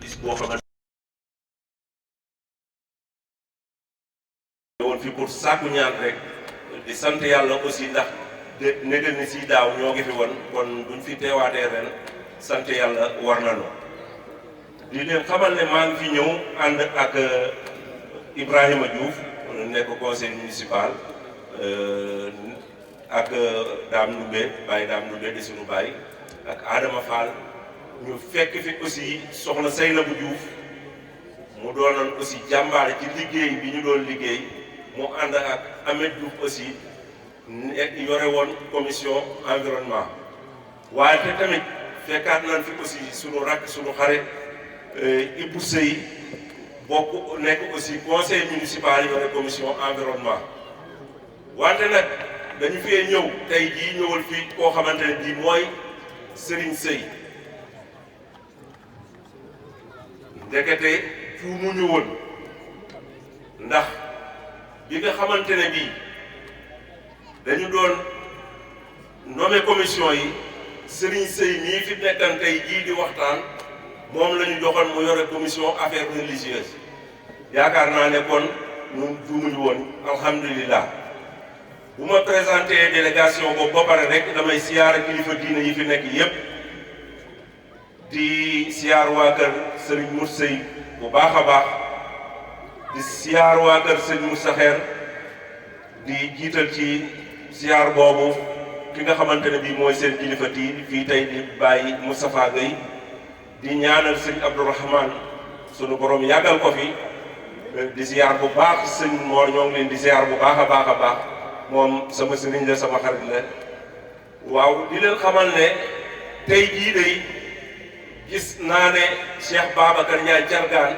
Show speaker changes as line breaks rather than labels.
bis boo xamante woon fi pour sàkku ñaan rek di sant yàlla aussi ndax de négal ni si daaw ñoo ngi fi woon kon buñ fi teewaatee ren sant yàlla war nañu di leen xamal ne maa ngi fi ñëw ànd ak Ibrahima Diouf nekk conseil municipal ak Dame Ndoubé Baye Dame Ndoubé di sunu baay ak Adama Fall ñu fekk fi aussi soxna Seynabou Diouf mu doonoon aussi jàmbaare ci liggéey bi ñu doon liggéey mu ànd ak Ahmed Diouf aussi yore woon commission environnement waaye te tamit fekkaat nañ fi aussi sunu rakk sunu xarit Ibou Seye bokk nekk aussi conseil municipal yore commission environnement wante nag dañu fee ñëw tey jii ñëwal fii koo xamante ne bii mooy Serigne Seye ndekete fu mu ñëwoon ndax bi nga xamante ne bii dañu doon nommé commission yi Serigne Seye mii fi nekkan tey jii di waxtaan moom la ñu joxoon mu yore commission affaires religieuses yaakaar naa ne kon ñun juumuñu woon alhamdulilah bu ma présenté délégation boobu ba pare rek damay siyaar kilifa diine yi fi nekk yépp di siyaar waa kër Serigne moussé bu baax a baax di siyaar waa kër Serigne Moussa Xeer di jiital ci siyaar boobu ki nga xamante ne bii mooy seen kilifa diine fii tey di bàyyi Moustapha Gueye di ñaanal sëñ Abdourahmane sunu borom yàggal ko fi di ziar bu baax sëñ Mor ñoo ngi leen di ziar bu baax a baax a baax moom sama sëriñ la sama xarit la waaw di leen xamal ne tey jii day gis naa ne Cheikh Babacar Ndiaye Thiargane